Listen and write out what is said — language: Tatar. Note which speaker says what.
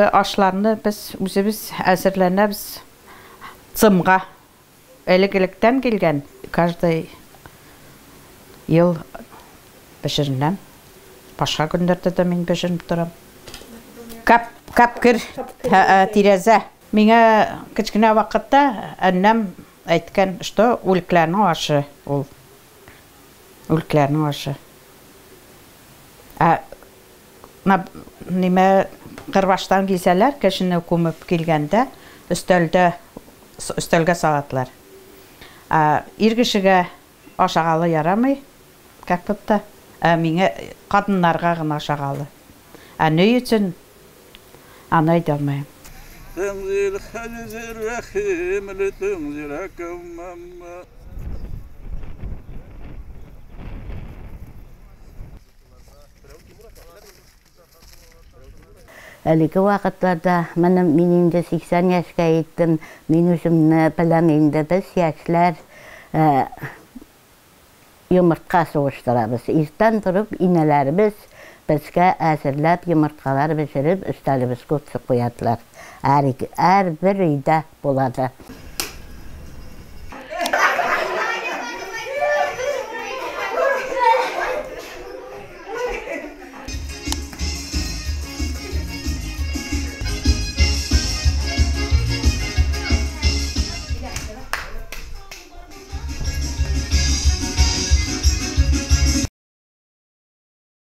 Speaker 1: Ашларны без үзебез әзерләнәбез цымга. Элек-электән килгән, каждый ел пешеренәм. Башка көннәрдә дә мин пешереп торам. Кап, капкыр, тирәзә. Миңа кечкенә вакытта әннәм әйткән, что үлекләрнең ашы ул. Үлекләрнең ашы. Ә нимә Кырбаштан килсәләр, кешене күмеп килгәндә, өстәлдә өстәлгә салатлар. Ә ир кешегә ашагалы ярамый, как будто, ә миңа кадыннарга гына ашагалы. Ә ни өчен аны әйтә алмыйм.
Speaker 2: تنزيل خجز الرحيم لتنذر قوما ما.
Speaker 3: Элекке вакытларда, менә мин инде 80 яшькә җиттем, мин үземне беләм инде, без яшьләр йомырка сугыштырабыз. Иртән торып инәләребез безгә әзерләп йомыркалар пешереп өстәлебезгә утыртып куядылар. Һәр бер өйдә булады.